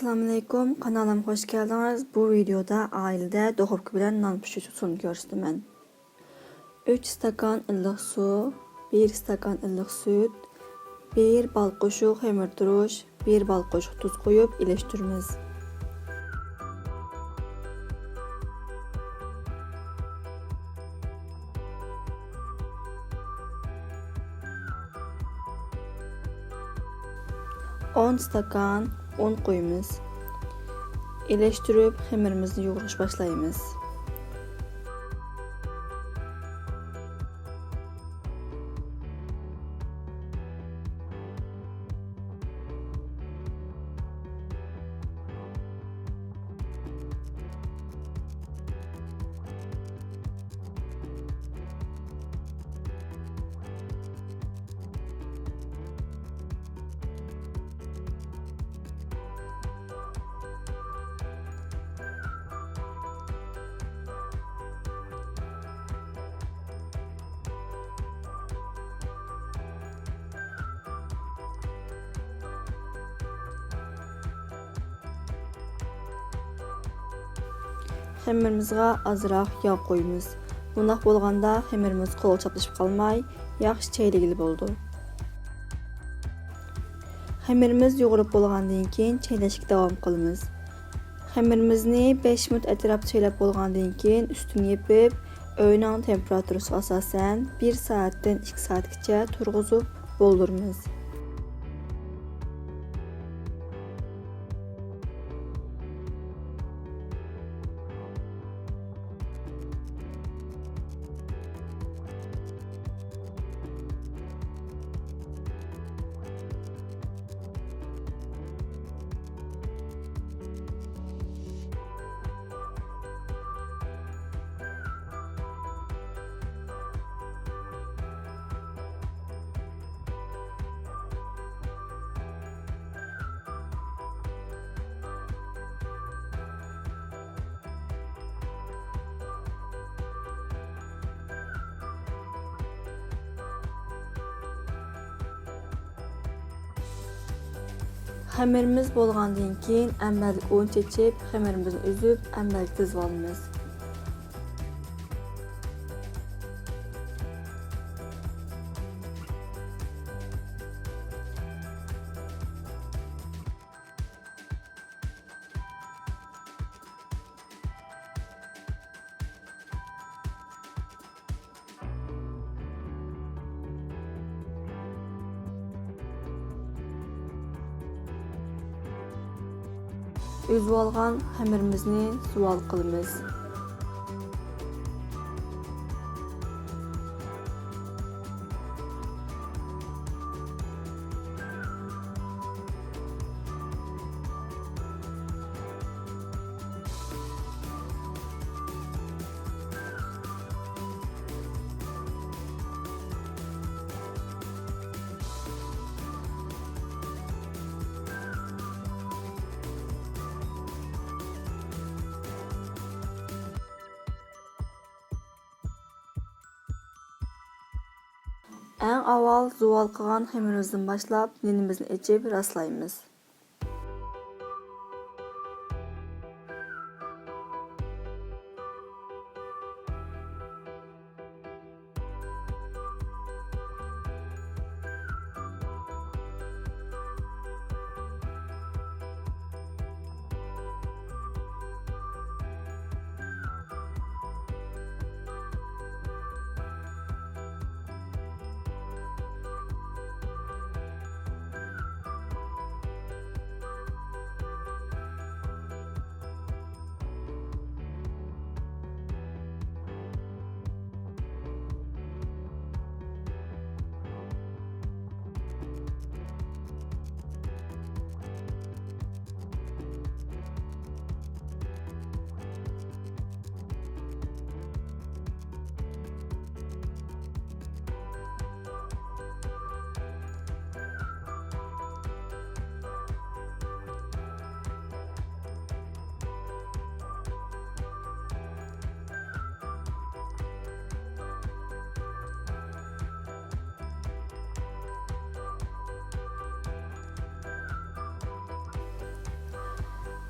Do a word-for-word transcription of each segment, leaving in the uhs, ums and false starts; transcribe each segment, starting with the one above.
ئەسسالامۇئەلەيكۇم، قانالىمغا خۇش كەلدىڭىز. بۇ ۋىدېيودا ئائىلىدە دۇخوپكا بىلەن نان پىشۇرۇش ئۇسۇلىنى كۆرسىتىمەن. ئۈچ ئىستاكان ئىللىق سۇ، بىر ئىستاكان ئىللىق سۈت، بىر بال قوشۇق خېمىر تۇرۇش، بىر بال قوشۇق تۇز قويۇپ ئىلەشتۈرىمىز. ئون ئىستاكان ئۇن قۇيىمىز. ئىلەشتۈرۈپ، خېمىرىمىزنى يۇغۇرۇشقا باشلايمىز. خېمىرىمىزغا ئازراق ياغ قويىمىز. بۇنداق بولغاندا خېمىرىمىز قولغا چاپلىشىپ قالماي، ياخشى چەيلىگىلى بولىدۇ. خېمىرىمىز يۇغۇرۇپ بولغاندىن كېيىن چەيلەشكە داۋام قىلىمىز. خېمىرىمىزنى بەش مىنۇت ئەتراپىدا چەيلەپ بولغاندىن كېيىن، ئۈستىنى يېپىپ، ئۆينىڭ تېمپېراتۇرىسىغا ئاساسەن، بىر سائەتتىن ئىككى سائەتكىچە تۇرغۇزۇپ بولدۇرىمىز. خېمىرىمىز بولغاندىن كېيىن، ئەمەلگە ئۇن چېچىپ، خېمىرىمىزنى ئۈزۈپ، ئەمەلگە تىزىۋالىمىز. ئۈزۈۋالغان خېمىرىمىزنى زۇۋال قىلىمىز. ئەڭ ئاۋۋال زۇۋال قىلغان خېمىرىمىزدىن باشلاپ، نېنىمىزنى ئېچىپ راسلايمىز.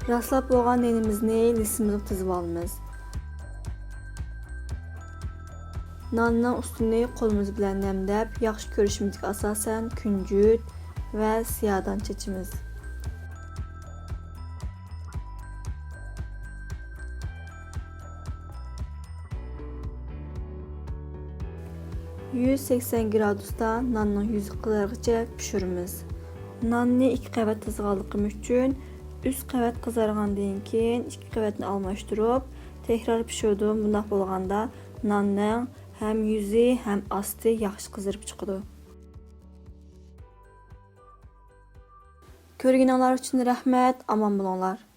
راسلاپ بولغان نېنىمىزنى لىسىمىزغا تىزىۋالىمىز. ناننىڭ ئۈستىنى قولىمىز بىلەن نەمدەپ، ياخشى كۆرۈشىمىزگە ئاساسەن كۈنجۈت ۋە سىيادان چېچىمىز. يۈز سەكسەن گرادۇستا ناننىڭ يۈزى قىزارغىچە پىشۇرىمىز. ناننى ئىككى قەۋەت تىزغانلىقىم ئۈچۈن، ئۈست قەۋەت قىزارغاندىن كېيىن ئىككى قەۋەتنى ئالماشتۇرۇپ، تەكرار پىشۇردۇم. بۇنداق بولغاندا ناننىڭ ھەم يۈزى، ھەم ئاستى ياخشى قىزىرىپ چىقىدۇ. كۆرگىنىڭلار ئۈچۈن رەھمەت، ئامان بولۇڭلار.